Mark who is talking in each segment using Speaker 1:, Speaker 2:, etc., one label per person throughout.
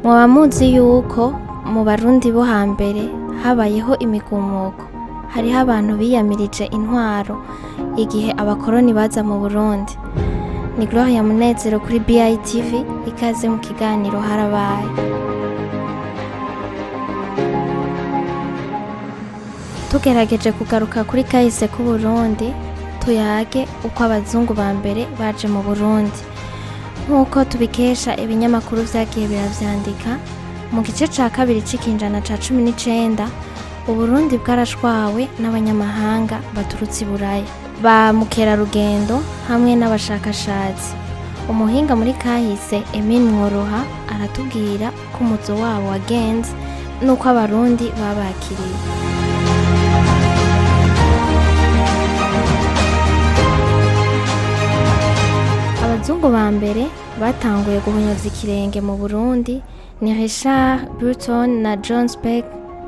Speaker 1: Mwaba muzi yuko mu Barundi bo hambere habayeho imigumuko? Hariho abantu biyamirije intwaro igihe abakoroni baza mu Burundi. Ni Gloria Munezero kuri BITV, ikaze mu kiganiro harabaye. Tugerageje kugaruka kuri kahise k'Uburundi, tuyage uko abazungu ba mbere baje mu Burundi. Nk'uko tubikesha ibinyamakuru vyagiye biravyandika, mu gice ca kabiri c'ikinjana ca 19, Uburundi bwarashwawe n'abanyamahanga baturutse i Buraya, ba mukerarugendo hamwe n'abashakashatsi. Umuhinga muri kahise Emile Mworoha aratubwira ko umuzo wabo wagenze n'uko Abarundi babakiriye. Abazungu ba mbere batanguye guhonyoza ikirenge mu Burundi ni Richard Burton na John Speck,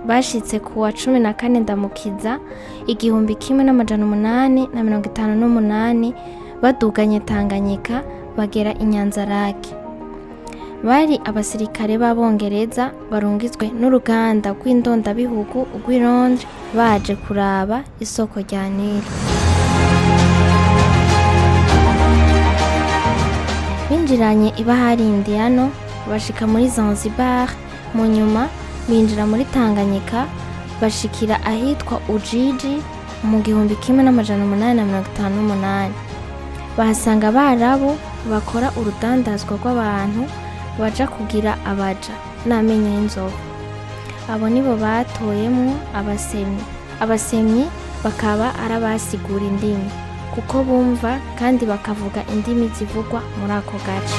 Speaker 1: bashitse ku wa 14 Ndamukiza 1858, baduganye Tanganyika bagera i Nyanzarake. Bari abasirikare b'Abongereza barungitswe n'uruganda rw'indondabihugu rw'i Londres, baje kuraba isoko rya Nili. Binjiranye ibahari Indiano bashika muri Zanzibar, mu nyuma binjira muri Tanganyika bashikira ahitwa Ujiji mu 1858. Bahasanga Abarabu bakora urudandazwa rw'abantu baja kugira abaja n'amenyo y'inzovu. Abo nibo batoyemwo abasemyi. Abasemyi bakaba ari abasigura indimi, kuko bumva kandi bakavuga indimi zivugwa muri ako gace.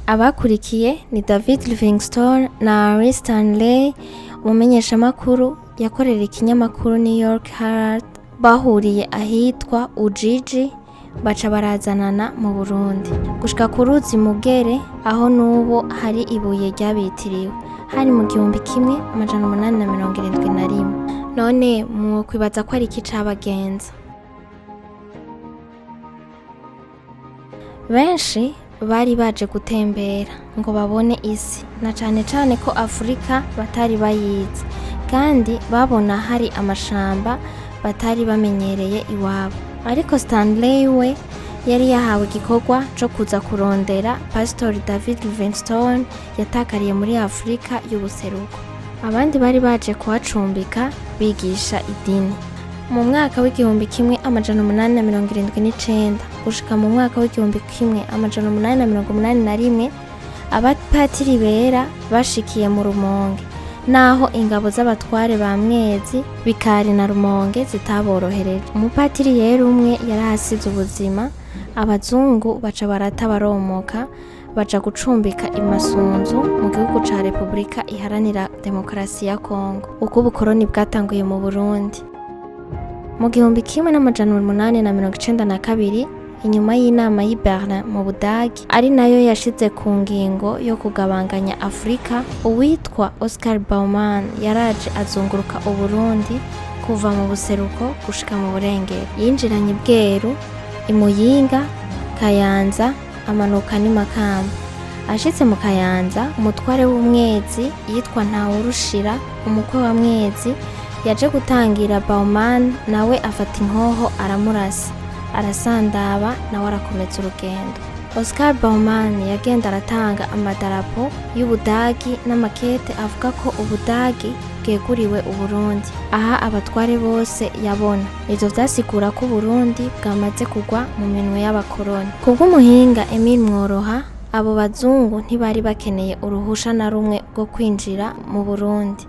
Speaker 1: Abakurikiye ni David Livingstone na Henry Stanley, umumenyeshamakuru yakorera ikinyamakuru New York Herald. Bahuriye ahitwa Ujiji, baca barazanana mu Burundi gushika ku ruzi Mugere, aho n'ubu hari ibuye ryabitiriwe. Hari mu 1871. None mwokwibaza ko ari iki cabagenza? Benshi bari baje gutembera ngo babone isi, na cane cane ko Afurika batari bayizi, kandi babona hari amashamba batari bamenyereye iwabo. Ariko Stanley we yari yahawe igikorwa co kuza kurondera Pasitori David Livingstone yatakariye muri Afurika y'ubuseruko. Abandi bari baje kuhacumbika bigisha idini. Mu mwaka w'1879 gushika mu mwaka w'1881, abapatiri bera bashikiye mu Rumonge, naho ingabo z'abatware ba Mwezi, Bikari na Rumonge zitaborohereje. Umupatiri yera umwe yarahasize ubuzima. Abazungu baca barata baromoka, baja gucumbika i Masunzu mu gihugu ca Repubulika Iharanira Demokarasi ya Kongo. Uko ubukoroni bwatanguye mu Burundi. Mu 1892, inyuma y'inama y'i Berlin mu Budagi, ari nayo yashize ku ngingo yo kugabanganya Afurika, uwitwa Oscar Baumann yaraje azunguruka Uburundi kuva mu buseruko gushika mu burengero. Yinjiranye Bweru, Imuyinga, Kayanza, amanuka n'i Makamba. Ashitse mu Kayanza, umutware w'Umwezi yitwa Ntawurushira, umukwe wa Mwezi, yaje gutangira Baumann, nawe afata inkoho aramurasa, arasandaba, nawe arakomeza urugendo. Oscar Baumann yagenda aratanga amadarapo y'Ubudagi n'amakete avuga ko Ubudagi bweguriwe Uburundi, aha abatware bose yabona. Ivyo vyasigura ko Uburundi bwamaze kugwa mu minwe y'abakoroni. Kubw'umuhinga Emile Mworoha, abo bazungu ntibari bakeneye uruhusha na rumwe rwo kwinjira mu Burundi.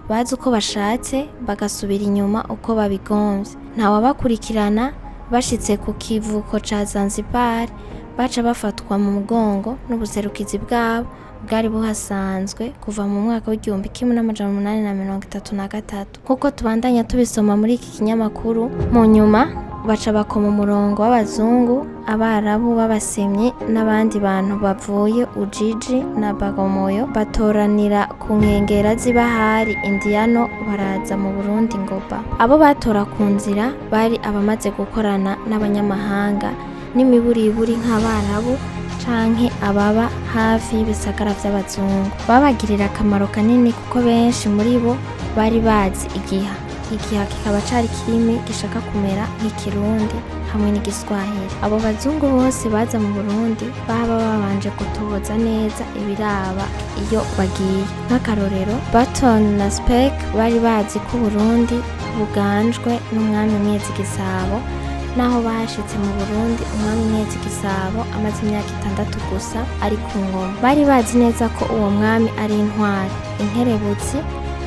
Speaker 1: Bazi uko bashatse, bagasubira inyuma uko babigomvye, ntawabakurikirana. Bashitse ku kivuko ca Zanzibar, baca bafatwa mu mugongo n'ubuserukizi bwabo bwari buhasanzwe kuva mu mwaka w'1833, nk'uko tubandanya tubisoma muri iki kinyamakuru. Mu nyuma baca bakoma umurongo w'abazungu, Abarabu b'abasemyi n'abandi bantu bavuye Ujiji na Bagamoyo, batoranira ku nkengera z'ibahari Indiano, baraza mu Burundi ngoba. Abo batora ku nzira bari abamaze gukorana n'abanyamahanga n'imiburiburi nk'Abarabu. canke ababa hafi y'ibisagara vy'abazungu. Babagirira akamaro kanini kuko benshi muri bo bari bazi igiha. Igiha kikaba cari ikirimi gishaka kumera nk'ikirundi hamwe n'igiswahili. Abo bazungu bose baza mu Burundi baba babanje gutohoza neza ibiraba iyo bagiye. Nk'akarorero, Barton na Speke bari bazi ko Uburundi buganjwe n'umwami Mwezi Gisabo, naho bashitse mu Burundi umwami Mwezi Gisabo amaze imyaka 6 gusa ari ku ngoma. Bari bazi neza ko uwo mwami ari intwari, inkerebutsi,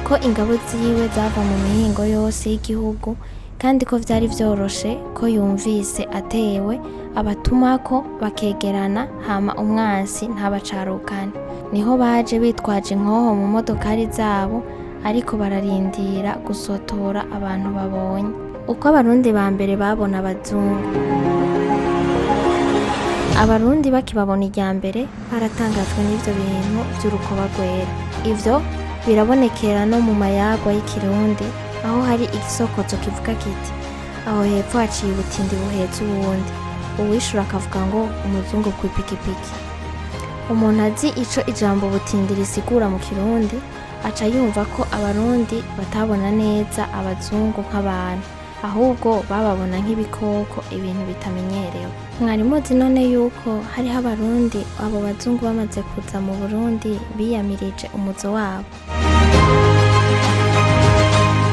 Speaker 1: ko ingabo ziwe zava mu mihingo yose y'igihugu, kandi ko vyari vyoroshe ko yumvise atewe abatumako bakegerana hama umwansi ntabacarukane. Niho baje bitwaje inkoho mu modokari zabo, ariko bararindira gusotora abantu babonye. Uko abarundi ba mbere babona abazungu. Abarundi bakibabona irya mbere baratangajwe n'ivyo bintu vy'urukoba rwera. Ivyo birabonekera no mu mayagwa y'ikirundi, aho hari igisokozo kivuga kiti: aho hepfo haciye ubutindi buhetse ubundi. Uwishura akavuga ngo umuzungu kw'ipikipiki. Umuntu azi ico ijambo butindi risigura mu kirundi aca yumva ko abarundi batabona neza abazungu nk'abantu, ahubwo bababona nk'ibikoko, ibintu bitamenyerewe. Mwari muzi none yuko hariho abarundi abo bazungu bamaze kuza mu Burundi biyamirije umuzo wabo?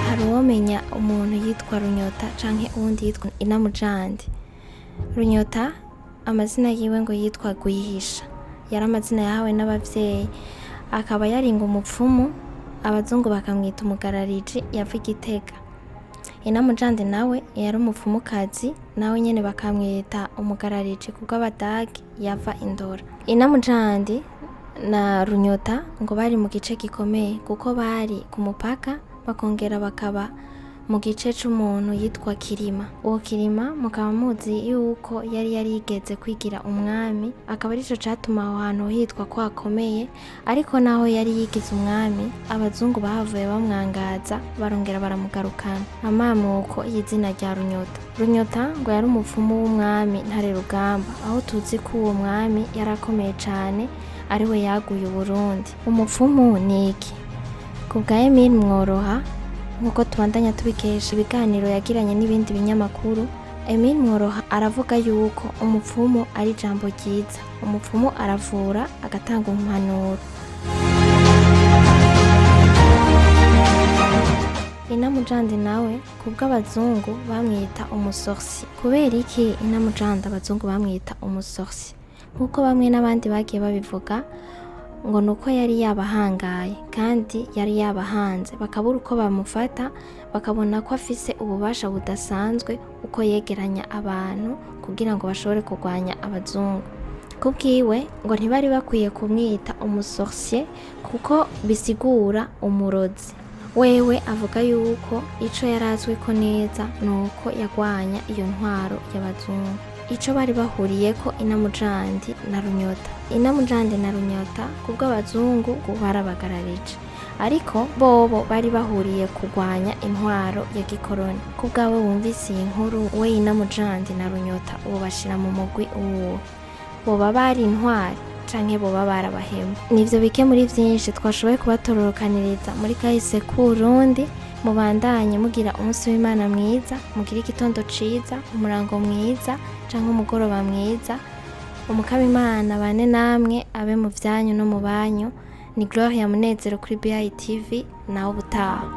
Speaker 1: Hari uwomenya umuntu yitwa Runyota canke uwundi yitwa Inamujandi. Runyota amazina yiwe ngo yitwa Gwihisha, yari amazina yahawe n'abavyeyi, akaba yaringa umupfumu, abazungu bakamwita umugarariji yava i Gitega. Inamujandi nawe yari umupfumukazi, nawe nyene bakamwita umugarariji kubw'abadagi, yava Indora. Inamujandi na Runyota ngo bari mu gice gikomeye kuko bari ku mupaka, bakongera bakaba mu gice c'umuntu yitwa Kirima. Uwo Kirima mukaba muzi yuko yari yarigeze kwigira umwami, akaba arico catuma aho hantu hitwa ko hakomeye. Ariko naho yari yigize umwami, abazungu bahavuye bamwangaza, barongera baramugarukana. Amamuko y'izina rya Runyota. Runyota ngo yari umupfumu w'umwami Ntare Rugamba, aho tuzi ko uwo mwami yari akomeye cane, ariwe yaguye Uburundi. Umupfumu ni iki? Ku bwa Emile Mworoha, nk'uko tubandanya tubikesha ibiganiro yagiranye n'ibindi binyamakuru, Emile Mworoha aravuga yuko umupfumu ari ijambo ryiza. Umupfumu aravura, agatanga impanuro. Inamujandi nawe kubw'abazungu bamwita umusorsi. Kubera iki Inamujandi abazungu bamwita umusorsi? Nk'uko bamwe n'abandi bagiye babivuga, ngo nuko yari yabahangaye kandi yari yabahanze, bakabura uko bamufata, bakabona ko afise ububasha budasanzwe uko yegeranya abantu kugira ngo bashobore kurwanya abazungu. Kubwiwe ngo ntibari bakwiye kumwita umusorcier kuko bisigura umurozi. Wewe avuga yuko ico yari azwiko neza nuko yagwanya iyo ntwaro y'abazungu. Ico bari bahuriyeko Inamujandi na Runyota. Inamujandi na Runyota kubw'abazungu barabagararije, ariko bobo bari bahuriye kurwanya intwaro ya gikoroni. Kubwawe wumvise iyi nkuru, we Inamujandi na Runyota wobashira mu mugwi uwuhe? Boba bari intwari canke boba barabahemu? Nivyo bike muri vyinshi twashoboye kubatororokaniriza muri kahise k'Uburundi. Mubandanye mugira umunsi w'Imana mwiza, mugire igitondo ciza, umurango mwiza canke umugoroba mwiza. Umukama Imana bane namwe, abe mu vyanyu no mu banyu. Ni Gloria Munezero kuri BITV, nawe ubutaha.